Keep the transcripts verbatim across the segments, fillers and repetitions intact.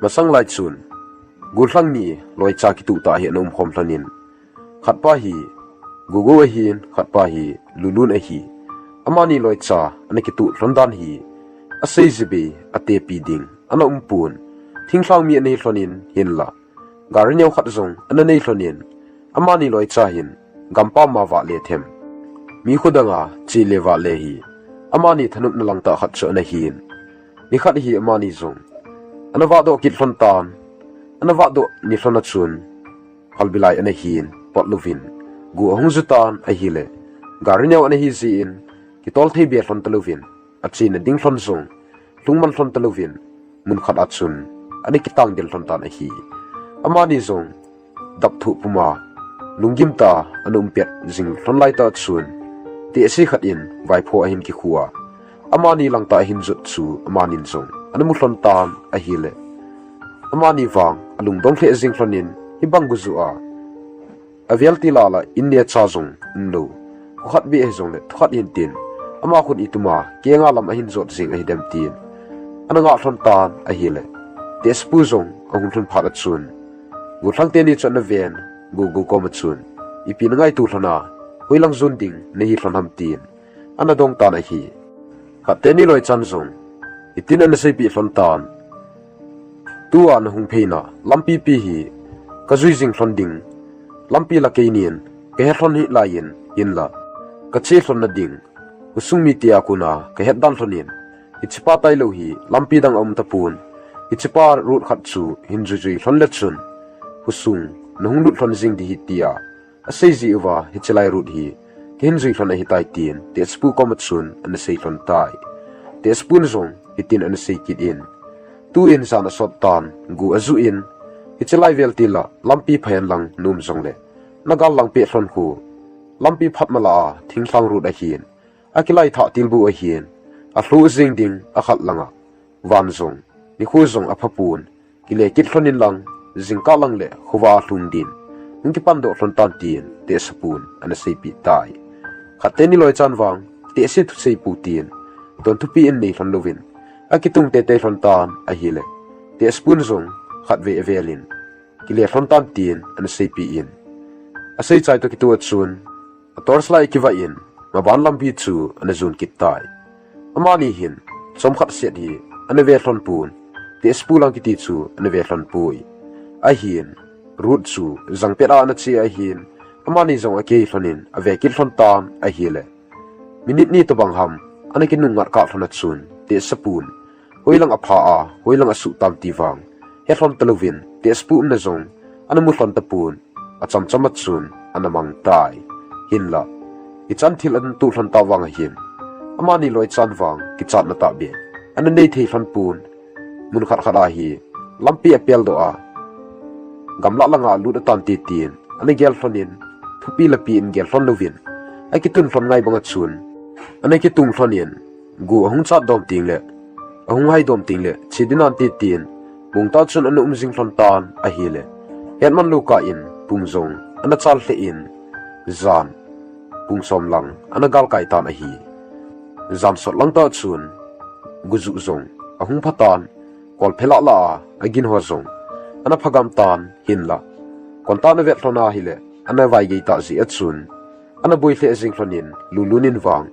Masang lai chun, gollhang ni loicha kituh tah hi ana umkhom lhonin, khatpa hi Gogo ahin, khatpa hi Lulun ahi. Amani loicha ana kituh lhon dan hi asei jibei, atepi ding ana umpon, thinglhang mi ana hi lhonin hinla, gari neo khat jong ana nei lhonin, amani loicha hin gampam a vahle them, mi khodanga chele vahle hi amani thanopna langtah khat chu ana hin. Nikhat hi amani jong ana vahdoh kit lhon tan, ana vahdoh ni lhon a chun phalbi lai ana hin, potlouvin go ahung ju tan ahile, gari neo ana hi jeh in, kitol thei be lhon talouvin, achena ding lhon jong lungman lhon talouvin, mun khat a chun ana kitang del lhon tan ahi. Amani jong dap thoh puma lunggim tah a ana um pet jing lhon lai tah chun, tehse khat in vaipho ahin kikhu a, amani langtah ahin jot chu amanin jong ana mu lhon tan ahile, amani vang alungdong lheh jing lhonin, hibang go ju a avel til a la in neocha jong umlou, kho khat beh hijongle thukhat hin tin, ama khut ituma kenga lam ahin jot jing ahi dem tin ana ngah lhon tan ahile, tehsepu jong ahung lhun phat a chun, gollhang teni chu ana ven, Gogo koma chun, ipi na ngaito lhon a, hoilang jon ding nahi lhon ham tin ana dong tan ahi. Khat teni loichan jong hitin ana seipeh lhon tan, tua nahung pheina lampi pi hi kajui jing lhon ding, lampi la keinin kahe lhon hih laiyin, hinla kache lhon na ding, khosung mite a kona kahet dan lhonin, hichepa tailou hi lampi dang aum tapon, hichepa road khat chu hin juijui lhon le chun, khosung nahung lut lhon jing ding ahi tia asei jeh uva, hichelai road hi kahin jui lhon ahitai tin tehsepu koma chun ana sei lhon tai. Tehsepun jong hitin ana sei kit in, tuin jan asot tan, go aju in, hichelai vel til a lampi phahen lang nom jongle, nagal lang peh lhon khu, lampi phat mala a thinglhang road ahin, akilai thah tilbu ahin, alhu jing ding akhat langa van jong, nikho jong aphapon, kile kit lhonin lang, jingkah lang le khovah a lhung din hung kipandoh lhon tan tin tehsepun ana seipeh tai. Khat teni loichan vang, tehse thusei pou tin, ton thupi in nei lhon louvin, akitung teitei lhon tan ahile, tehsepun jong khatvei avelin kile lhon tan tin ana seipeh in, asei chai toh kitoh a chun, a torch light kivah in, maban lampi chu ana jon kit tai. Amani hin chomkhat set hi ana ve lhon pon, tehsepu lang kiti chu ana ve lhon poi. Ahin, road chu jangpet a ana che ahin, amani jong akei lhonin ave kit lhon tan ahile, minute ni tobang ham ana kinungngat kah lhon a chun, tehsepun hoilang apha a, hoilang asuh tam ti vang he lhon talouvin, tehsepu umna jong ana mu lhon tapon, achamcham a chun ana mang tai. Hinla, ichan thil ana toh lhon tah vang ahin, amani loichan vang kichatna tahbeh ana nei thei lhon pon, mun khat khat a hi lampi apeldoh a, gamlah langa alut atan tin tin ana gel lhonin, thupi lapi in gel lhon louvin, akitun lhon ngai banga chun ana kitung lhonin, go ahung chat dom tengle, ahung hai dom tengle che ding ahi tin tin, mongtah chun ana um jing lhon tan ahile, hetman lou kah in pung jong ana chal lheh in, jan pung som lang ana galkai tan ahi. Jan sot lang tah chun, gojuh jong ahung pha tan, kolphe lah lah a agin ho jong ana phagam tan, hinla, kontan avet lhon ahile, ana vaigei tah jeh a chun, ana boi lheh jing lhonin, Lulun in vang,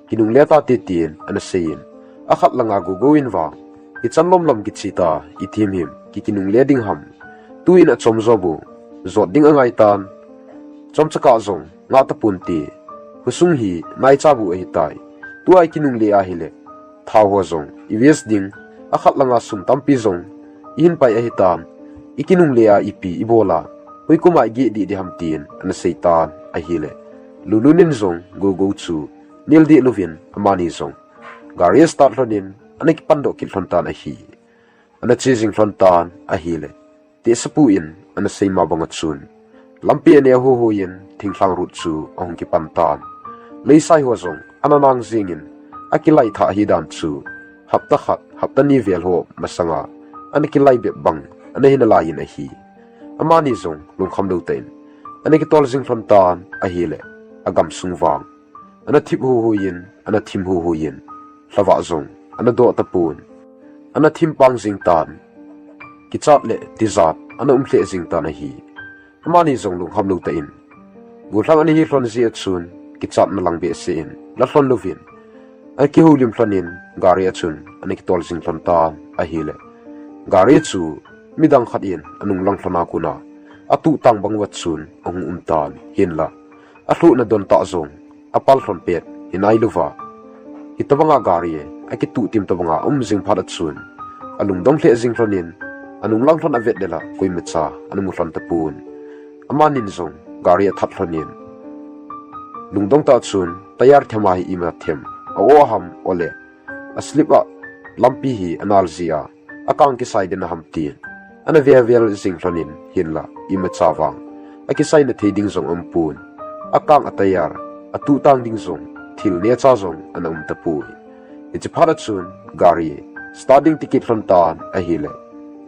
kinungle ta te tin ana seiyin, akhat langa Gogo in vang, ichan lomlom kiche ta, ithim him, ki kinungle ding ham, tuin achom jo bou jot ding angai tan, chomcha kah jong ngah tapon te, khosung hi naicha bou ahitai, tua ikinungle ahile, thao ho jong i waste ding, akhat langa sum tampi jong ihin pai ahitan, ikinungle a ipi ibol a, hoi koma igeh deh ding ham tin ana sei tan ahile, Lulun in jong Gogo chu nil deh louvin amani jong gari astart lhonin ana kipandoh kit lhon tan ahi. Ana che jing lhon tan ahile, tehsepu in ana sei ma banga chun, lampi aneo huihuiyin thinglhang road chu ahung kipan tan. Leisai ho jong ana nang jingin, akilai thah ahi dan chu, hapta khat, hapta ni vel ho masanga ana kilai bep bang ana hi nalaiyin ahi. Amani jong lungkham lou tah in ana kitol jing lhon tan ahile, agamsung vang ana thip huihuiyin, ana thim huihuiyin, lhavah jong ana doh tapon, ana thim pang jing tan. kichat le tijat ana um lheh jing tan ahi. Amani jong lungkham lou tah in, gollhang ana hi lhon jeh a chun, kichatna lang behseh in la lhon louvin, akihoulim lhon in gari a chun ana kitol jing lhon tan ahile, gari chu midang khat in anung lang lhon a kon a, atuh tang bang uva chun ahung um tan, hinla alhuhna don tah jong apal lhon pet hinai louva, hitobang a gari akituh tim tobang a um jing phat a chun, alungdong lheh jing lhon in, anung lang lhon avet le la koimacha ana mu lhon tapon. Amanin jong gari athat lhon in, lungdong tah chun tyre them ahi ima them, a-o ham ole, a slip a lampi hi anal jeh a, akang kisai den a ham tin ana ve vel jing lhon in, hinla imacha vang akisaina thei ding jong aum pon. Akang a tyre atuh tang ding jong thil neocha jong ana um tapoi. Hiche phat a chun gari start ding ti kit lhon tan ahile,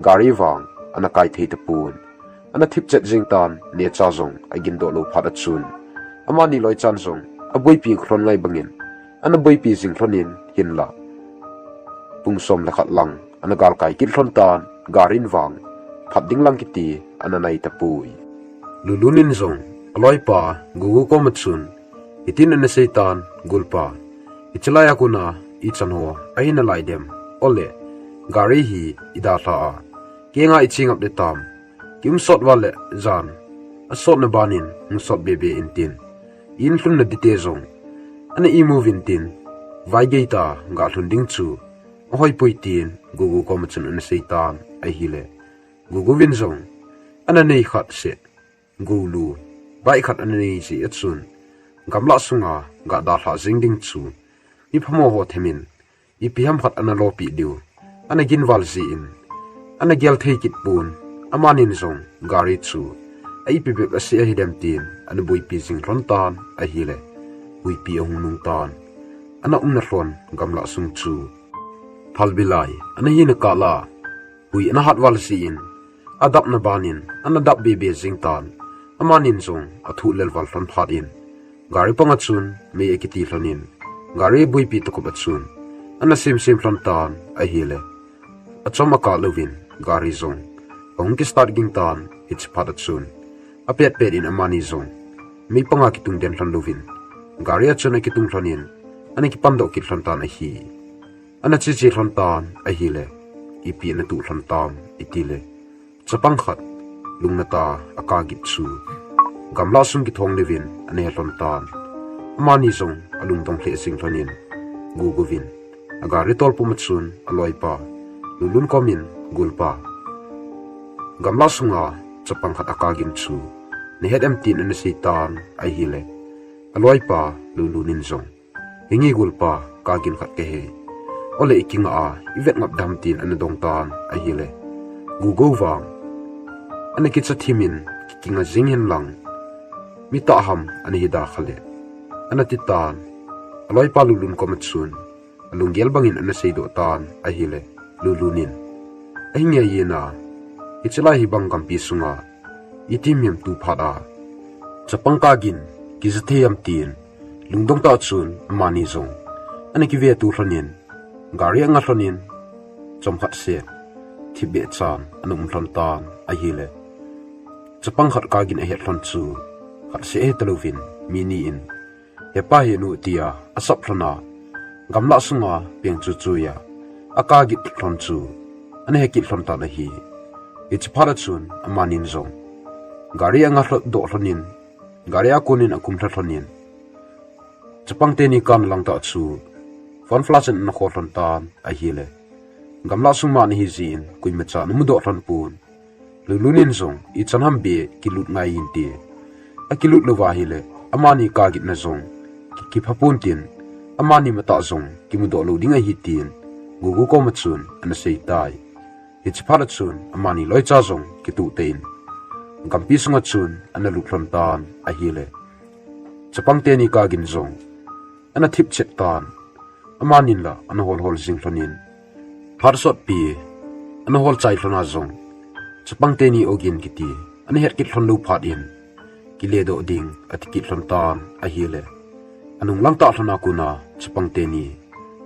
gari vang ana kai thei tapon. Ana thip chet jing tan, neocha jong agin doh lou phat a chun, amani loi chan jong aboipi lhon ngai bangin ana boipi jing lhon in, hinla pung som le khat lang ana galkai kit lhon tan, gari in vang phat ding lang kiti ana nai tapoi. Lulun in jong aloipa Gugu koma chun hitin ana sei tan, "Golpa, hiche lai a kon a ichan ho ahi nalai dem? Ole, gari hi idalha a, kenga iche ngap de tam? Kium sot uva le jan asotna ban in hung sot be be in tin, i-in lhunna dite jong ana imu uvin tin, vaigei tah a ga lhun ding chu ahoipoi," tin Gugu koma chun ana sei tan ahile, Gugu vin jong ana nei khat seh, golu, bike khat ana nei jeh a chun, gamlah sunga ga dalha jing ding chu mi phamo ho them in ipi ham khat ana lopi diu ana ginval jeh in, ana gel thei kit pon. Amanin jong gari chu a ipi bep a seh ahi dem tin ana boipi jing lhon tan ahile, huipi ahung nung tan, ana umna lhon gamlah sung chu phalbi lai ana hina kah la, hui ana hat val jeh in, adapna ban in ana dap be be jing tan. Amanin jong athuh lel val lhon phat in, gari pang a chun mei akiti lhon in, gari boipi takop a chun ana sem sem lhon tan ahile, achom akah louvin gari jong ahung kistart ging tan. Hiche phat a chun apet pet in amani jong mei panga kitung den lhon louvin, gari a chun akitung lhon in, ana kipan doh kit lhon tan ahi. Ana che che lhon tan ahile, ipi ana tuh lhon tam itile, chapang khat lungna tah a aga gin chu gamlah sung kithong lheh in ana he lhon tan. Amani jong alungdong lheh jing lhon in, Gugu vin agari tol pum a chun aloipa Lulun kom in, "Golpa, gamlah sunga chapang khat aga gin chu nahet em?" tin ana sei tan ahile, aloipa Lulun in jong, "Hi nge golpa, aga gin khat kahe. Ole, ikinga a ivet ngap dem?" tin ana dong tan ahile, Gugu vang ana kicha thim in, "Kikinga jing hen lang, mi tah ham ana hi da kha le," ana ti tan. Aloipa Lulun kom a chun alunggel bang in ana seidoh tan ahile, Lulun in, "Ahi nge ina, hiche lai hi bang gampi sunga iti mihem tu phat a chapang aga gin kija thei am?" tin lungdong tah a chun amani jong ana kive tu lhon in, gari anga lhon in, chomkhat seh thipbeh chan ana um lhon tan ahile, chapang khat aga gin ahet lhon chu khat seh ahi talouvin, mi ni in, "Hepa, henu," tia asap lhon a, gamlah sunga peng chu chu a aga gin lhon chu ana he kit lhon tan ahi. Hiche phat a chun amanin jong gari anga lhot doh lhon in, gari a kon in akum lha lhon in, chapang teni kana lang tah chu phone flash in ana kho lhon tan ahile, gamlah sung ma ana hi jeh in koimacha ana mudoh lhon pon. Lulun in jong, "Ichan ham beh kilut ngai inte. Akilut louva ahile amani aga gin na jong ki, kipha pon tin, amani matah jong kimudoh lou ding ahi," tin Gugu kom a chun ana sei tai. Hiche phat a chun amani loicha jong kituh tah in gampi sunga chun ana lut lhon tan ahile, chapang teni aga gin jong ana thip chet tan. Amanin la ana hol hol jing lhon in, phat sotpi ana hol chai lhon a jong, chapang teni aga gin kiti ana het kit lhon lou phat in, kile doh ding ati kit lhon tan ahile, anung lang tah lhon a kon a chapang teni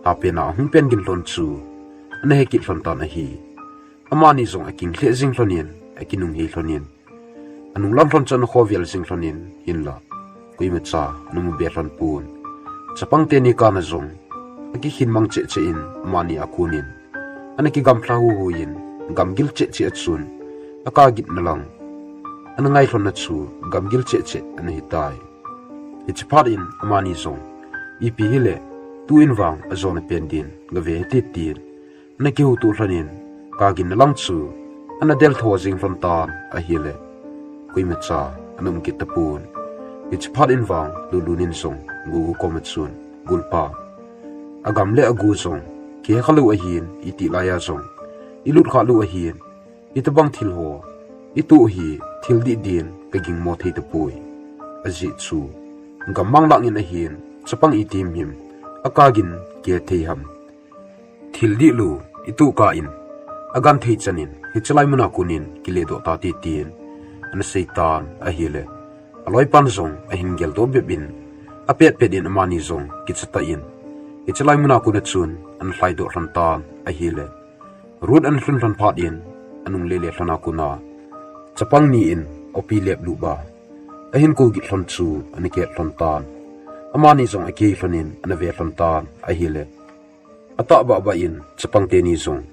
hapen a ahung pen gin lhon chu ana he kit lhon tan ahi. Amani jong aking lheh jing lhonin, akinung hei lhonin, anung lam lhon chu ana khovel jing lhonin, hinla koimacha ana mu be lhon pon. Chapang teni kana jong akikhin mang cheh cheh in amani a konin ana kigamlha huhu in, gamgil cheh cheh a chun aka gitna lang ana ngai lhon na chu gamgil cheh cheh ana hitai. Hiche phat in amani jong, ipi hile, tu in vang ajona pen din gave hite tin ana kihuhto lhonin, ka gin lang chu ana del tho jing lhon tan ahile, koimacha ana um kit tapon. Hiche phat in vang Lulun in jong Gugu koma chun, Gulpa, agam le agu jong kihe kha lou ahin, iti laiya jong ilut kha lou ahin, itobang thil ho itoh hi thil dih din kaging mo thei tapoi. Ajeh chu gammang lang in ahin, chapang iti himhim aka gin kihe thei ham. Thil dih lou itoh kah in agan thei chan in hiche lai muna konin kile doh tate tin ana sei tan ahile, aloipan jong ahin geldoh bep in, apet pet in amani jong kicha tah in hiche lai muna kona chun ana lhai doh lhon tan ahile, Ruth ana lhun lhon phat in anung lele lhon a kona chapang ni in opi lep lup a ahin kou git lhon chu ana kihet lhon tan. Amani jong akihei lhonin ana ve lhon tan ahile, atah bah bah in chapang teni jong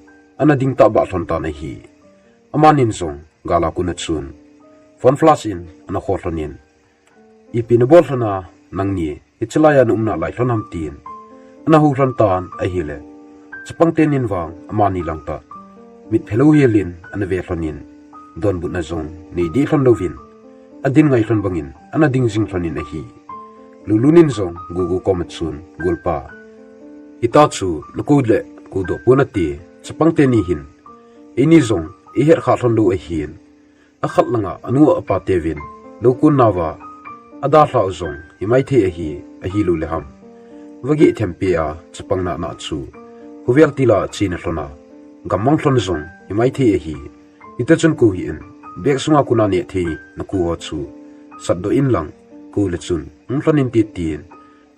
ana ding tah bah lhon tan ahi. Amanin jong gal a kona chun phone flash in ana kho lhonin, ipi nabol lhon a nangni hiche laiya na umna lai lhon ham tin ana hou lhon tan ahile, chapang tenin vang amani lang tah mitphe louhel in ana ve lhonin, donbutna jong nei dih lhon louvin, adin ngai lhon bangin ana ding jing lhonin ahi. Lulun in jong Gugu koma chun, Gulpa, ita chu nakou le kou doh pon ati, chapang teni hin eini jong ihet kha lhon lou ahin, akhat langa anu apa teuvin lou kon nauva adalhau jong himai thei ahi, ahilou le ham vagih thempi a chapang nana chu khovel tila chena lhon a gammang lhon jong himai thei ahi. Hita chun kou hih in, bag sunga kona neh thei nakou ho chu satdoh in lang, kou le chun hung lhon in ti tin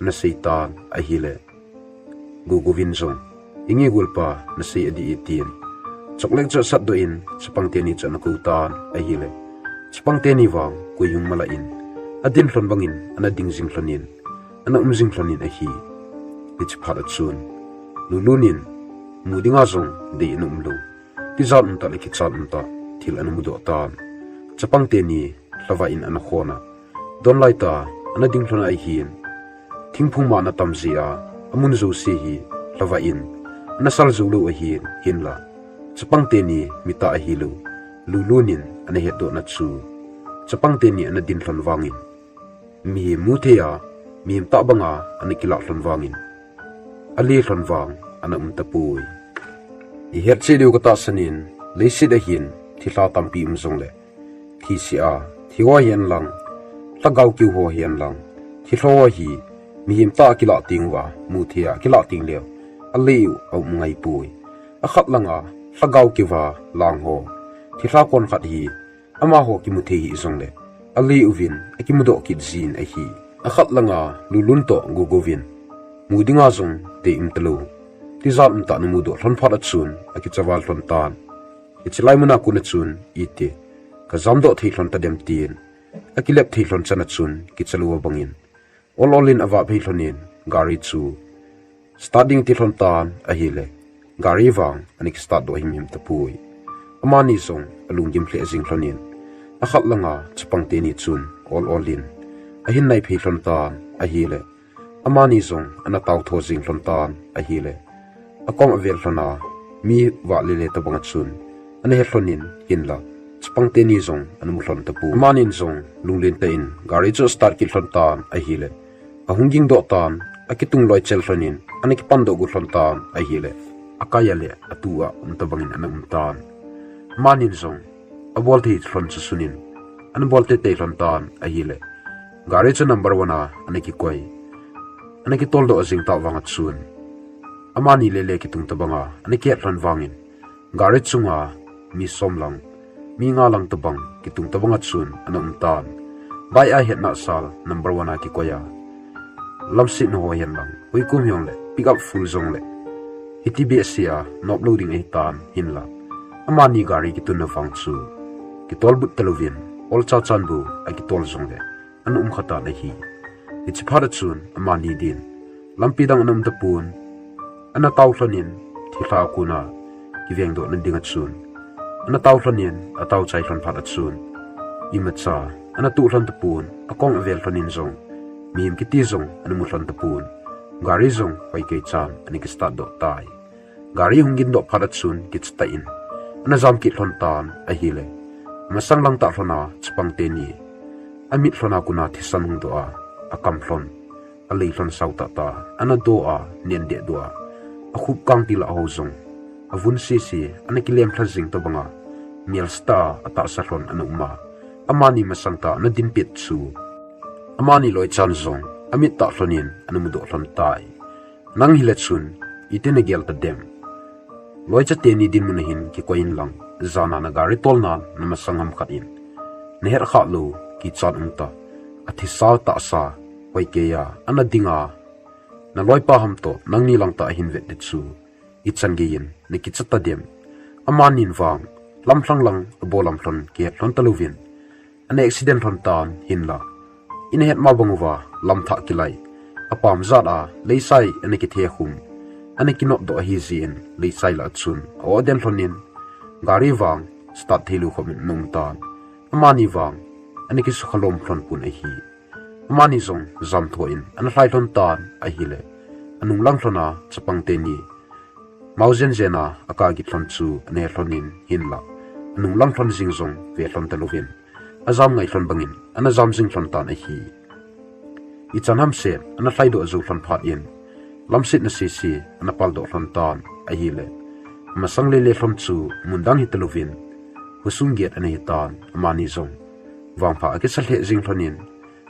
ana sei tan ahile, Gugu vin jong, inge Gulpa, nasei adih e tin chocolate chu asatdoh in chapang teni chu ana kou tan ahile, chapang teni vang koi hung mala in adin lhon bangin ana ding jing lhonin, ana um jing lhonin ahi. Hiche phat a chun Lulun in mu dinga jong dei ana um lou, tijat umtah le kichat umtah thil ana mudoh tan. Chapang teni lhavah in ana khon a, don laitah ana ding lhon ahin, thingphung ma ana tam jeh a amun jouse hi lhavah in ana sal jou lou ahin, hinla chapang teni mitah ahilou Lulun in ana hetdohna chu, chapang teni ana din lhon vangin mihem mu thei a, mihem tah banga ana kilah lhon vangin, ale lhon vang ana um tapoi. Ihet cheh diu katahsan in, leiset a hin thilha tampi um jongle, thise a thi ho hihen lang, lhagao keu ho hihen lang, thilha ho hi mihem tah a kilah teng uva mu thei a kilah teng leu, ale u aum ngai poi. Akhat langa lhagao keu a lang ho, thilha kon khat hi amaho kimu thei hih jongle, ale uvin akimudoh kit jin ahi. Akhat langa Lulun toh Gugu vin mu dinga jong dei um talou, tijat umtah ana mudoh lhon phat a chun akicha val lhon tan. Hiche lai muna kona chun iti, kajamdoh thei lhon tadem tin akilep thei lhon chan a chun kicha lou abangin, ol ol in avah phei lhonin gari chu start ding ati lhon tan ahile, gari vang ana kistart doh himhim tapoi. Amani jong alunggim lheh jing lhonin, akhat langa chapang teni chun ol ol in ahin nai phei lhon tan ahile, amani jong ana tao tho jing lhon tan ahile, akom avel lhon a mi vah lele tobang a chun ana he lhonin, hinla chapang teni jong ana mu lhon tapon. Amanin jong lunglen tah in gari chu start kit lhon tan ahile, ahung ging doh tan, akitung loi chel lhonin ana kipan doh got lhon tan ahile, akai a le atu a um tobangin ana um tan. Amanin jong abol thei lhon chu sunin ana bol teitei lhon tan ahile, gari chu number one a ana kikoi, ana kitol doh jing tah vang a chun, amani lele kitung tobanga ana kihet lhon vangin, gari chunga mi som lang, mi nga lang tobang kitung tobang a chun ana um tan. Bike a hetna sal number one a kikoi a, lamsetna ho hihen lang, hoikom hijongle, pick up full jongle, hiti behseh a nop lou ding ahitan, hinla Amani gari kitunna vang chu kitolbut talouvin, olcha chan bou akitol jongle ana um khatan ahi. Hiche phat a chun amani din lampi dang ana um tapon, ana tao lhonin thilha a kona kivengdohna dinga chun ana tao lhonin, atao chai lhon phat a chun imacha ana toh lhon tapon, akong avel lhonin jong mihem kiti jong ana mu lhon tapon, gari jong hoikei chan ana kistart doh tai. Gari hung gindoh phat a chun kicha tah in ana jam kit lhon tan ahile, masang lang tah lhona chapang teni amit lhona kona thisan hung doh a, akam lhon, alei lhon sao tah tah, ana do a, nen deh doh a, akhup kangti lah ho jong avun sese, ana kilem lha jing tobanga mial stah a, atahsa lhon ana um a, amani masang tah ana dinpet chu amani loi chan jong amit tah lhonin ana mudoh lhon tai. Nang hile chun iti nagel tadem? Loicha teni dinmun a hin kikoi inlang, jana na gari tolnan namasang ham khat in nahet khah lou kichat um ta, athisa tahsa hoikei a ana dinga, naloipa ham toh nangni lang tah ahin vet ding chu ichan gei in nakicha tadem? Amanin vang lamlhang lang abol lam lhon kihet lhon talouvin, ana accident lhon tan hinla, ina het ma bang uva lamthah kilai, apam jat a leisai ana kithe khum, ana kinot doh ahi jeh in leisai lah a chun a-o den lhonin, gari vang start thei lou khop in ana um tan. Amani vang ana kisukha lom lhon pon ahi. Amani jong jam tho in ana lhai lhon tan ahile, anung lang lhona chapang teni mao jen jen a akah git lhon chu ana he lhonin hinla, anung lang lhon jing jong ve lhon talouvin, ajam ngai lhon bangin ana jam jing lhon tan ahi. Ichan ham set ana lhai doh jou lhon phat in, lamsetna sese ana paldoh lhon tan ahile, amasang lele lhon chu mun dang hi talouvin, khosung gate ana hi tan. Amani jong vangpha akisa lheh jing lhonin,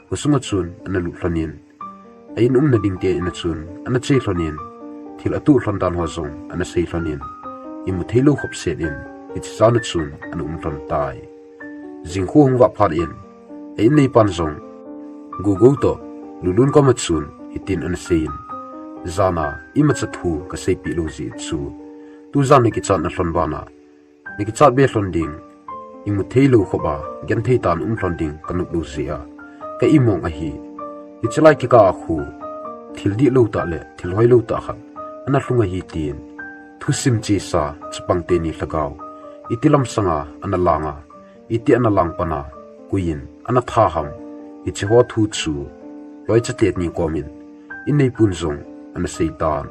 khosung a chun ana lut lhonin, a in umna ding te in a chun ana che lhonin, thil atuh lhon dan ho jong ana sei lhonin, imu thei lou khop set in hiche jan a chun ana um lhon tai. Jingkhu hung vah phat in, a in neipan jong Gugu toh Lulun koma chun hitin ana seiyin, jana imacha thu kaseipeh lou jeh chu, tujan nakichatna lhon bana nakichat be lhon ding, imu thei lou khop a genthei tah a um lhon ding kanop lou jeh a ka imong ahi. Hiche lai kikah a khu thil dihlou tah le thil hoilou tah khat ana lhung ahi, tin thusim chesa chapang teni lhagao iti lamsanga ana langa, iti ana lang pana, koiyin ana tha ham, hiche ho thu chu loicha teni komin in neipun jong ana seitan,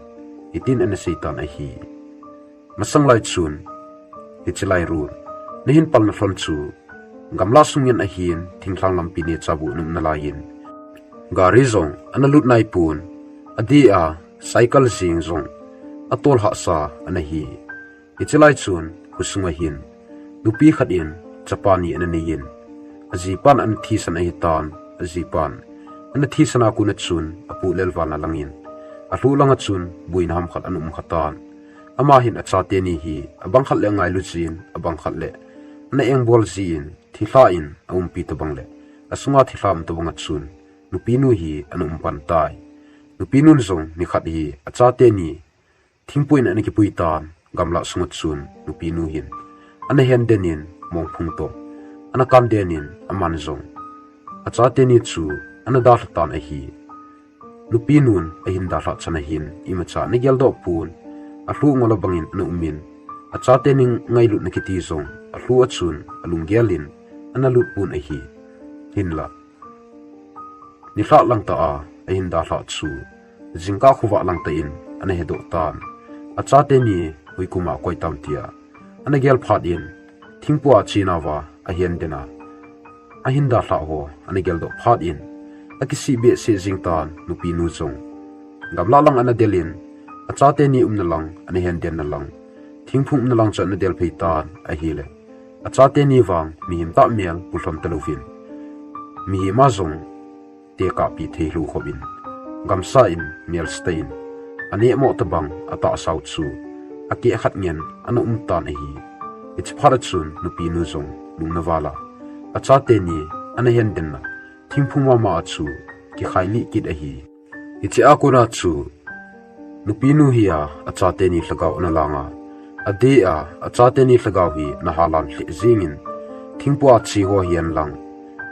hitin ana seitan ahi. Masang lai chun hiche lai run nahin palna lhon chu gamla sung in ahin, thinglhang lampi neocha bu ana umna laiyin, gari jong ana lut naipon, adeh a cycle jeng jong atol hahsa ana hi. Hiche lai chun khosung a hin nupi khat in chapa ni ana neiyin, ajipan ana thisan ahitan, ajipan ana thisan a kona chun apoh lel vana langin, alhuh langa chun boina ham khat ana um khatan. Ama hin achate ni hi abang khat le angailu jin, abang khat le ana engbol jin, thilha in aumpi tobang le asunga thilha um tobanga chun nupinu hi ana um pan tai. Nupinun jong nikhat hi achate ni thingpui in ana kipui tan, gamla sunga chun nupinu hin ana henden in mongphung toh ana kan den in, aman jong achate ni chu ana dalha tan ahi. Nupinun ahin dalhah chan a hin imacha ana geldoh pon, alhuh ngol a bangin ana umin, achate ni ngailutna kiti jong alhuh a chun alunggel in ana lut pon ahi. Hinla nilhah lang tah a ahin dalhah chu jingkah khovah lang tah in ana hedoh tan. Achate ni hoikum a koi tam tia ana gel phat in, thingpua chenauva ahenden a, ahin dalhah ho ana geldoh phat in, akisih behseh jeng tan nupinu jong. Gamla lang ana del in, achate ni umna lang ana henden na lang, thingphung umna lang chu ana del phei tan ahile, achate ni vang mihem tah mel pu lhon talouvin, mihem a jong tekahpi thei lou khop in, gamsa in, melse tah in, aneh moh tobang atahsau chu akeh khat ngen ana um tan ahi. Hiche phat a chun nupinu jong lungna vala achate ni ana hendenna thingphung mama a chu kikhailih kit ahi. Hiche a kona chu nupinu hi a achate ni lhagao ana langa, Adeh a, achate ni lhagao hi ana halan lheh jingin, thingpua che ho hihen lang,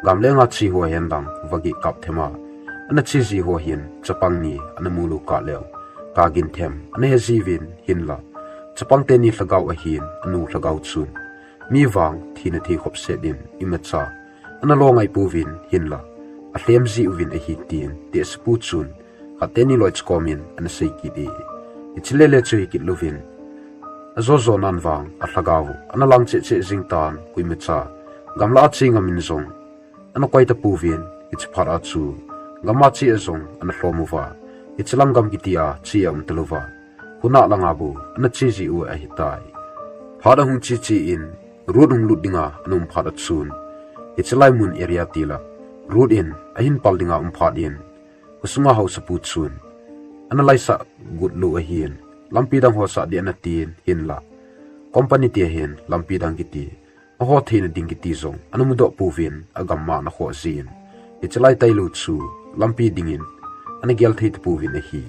gamlenga che ho hihen lang, vagih kap thema ana che ji ho hin chapang ni ana mu lou kah leh, kagin them ana he jiuvin hinla, chapang teni lhagao ahin anu lhagao chun, mi vang thina thei khop set in imacha ana lo ngai pouvin hinla, alhem ji uvin ahi tin tehsepu chun, khat teni loi chu komin ana sei kit e. Hiche lele chu hi kit louvin, ajo jo nan vang alhagao ana lang cheh cheh jing tan, koimacha gamla a che ngamin jong ana koi tapouvin, hiche phat a chu gam a che a jong ana lhom uva, hiche lang gam kiti a che a um talouva, hunah langa bou ana che ji u ahitai. Phat ahung che che in, Ruth hung lut dinga ana um phat a chun, hiche lai mun area tila Ruth in ahin pal dinga um phat in, khosunga haosapu chun, ana laisah got lou ahin, lampi dang hosah ding ana tin hinla, company te hin lampi dang kiti, aho theina ding kiti jong ana mudoh pouvin, agam ma ana khoh jin, hiche lai tailou chu lampi dingin ana gel thei tapouvin ahi.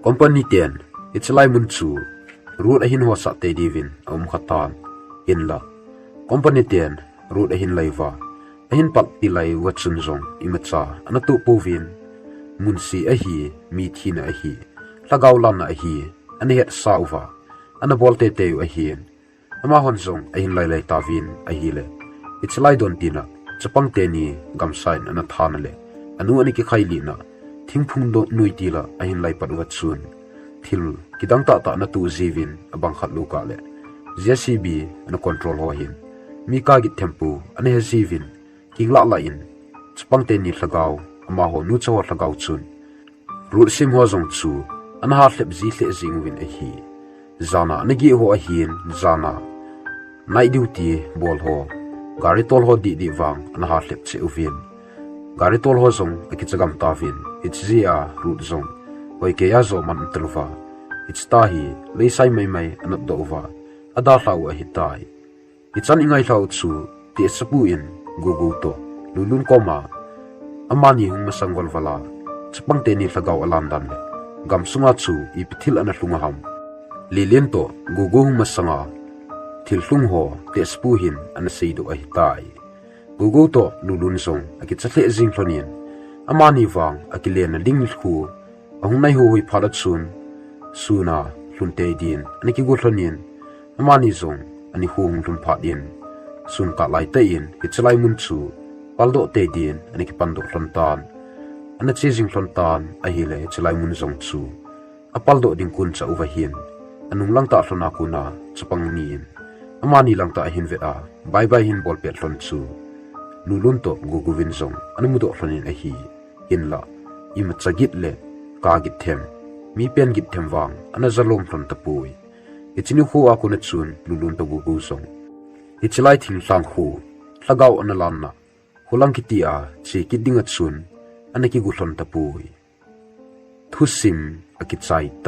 Company ten hiche lai mun chu Ruth ahin hosah tei diuvin aum khatan, hinla, company ten Ruth ahin laiuva, ahin pal tilai uva chun jong imacha ana toh pouvin, munsi ahi, mi thina ahi, lhagao lanna ahi, ana hetsa uva, ana bol teitei u ahin, amahon jong ahin lailai tauvin ahile, hiche lai don tina chapang teni gamsa in ana than a le, anu ana kikhailihna, thingphung noi tila ahin laipat uva chun, thil kidang tahtah ana toh jiuvin, abang khat lou kah leh, JCB ana control ho hin mi kagit thempu ana he jiuvin, kinglah lah in, chapang teni lhagao, amaho nucha ho lhagao chun, Ruth sim ho jong chu ana halhep ji lheh jing uvin ahi. Jana ana geh ho ahin, jana night duty bol ho, gari tol ho dih dih vang ana halhep cheh uvin, gari tol ho jong akicha gam tauvin, hiche jeh a Ruth jong hoi keiya jo man um talouva, hiche tah hi leisai maimai anatdoh uva, adalhah u ahitai. Hichan ingailhah u chu, tehsepu in Gugu toh Lulun koma, amani hung masang valval a, chapang teni lhagao alan dan le, gamsunga chu ipi thil ana lhung a ham, Lilin toh Gugu hung masanga thil lhung ho tehsepu hin ana seidoh ahitai. Gugu toh Lulun jong akicha lheh jing lhonin, amani vang akilenna ding nikho ahung nai huihui phat a chun, suna lhun tei din ana kigo lhonin, amani jong anikho hung lhun phat in, sun kah laitah in hiche lai mun chu paldoh tei din ana kipandoh lhon tan. Ana che jing lhon tan ahile, hiche lai mun jong chu apaldoh ding kon chah uva hin, anung langtah lhona kona chapang ni in amani langtah ahin vet a, bye bye ahin bol pet lhon chu Lulun toh Gugu vin jong ana mudoh lhonin ahi. Hinla, imacha git le kagit them, mi pen git them vang ana jalom lhon tapoi. Hiche nikho a kona chun Lulun toh Gugu jong hiche lai thinglhang kho, lhagao ana lanna kho lang kiti a che kit dinga chun ana kigo lhon tapoi. Thusim akichai tai.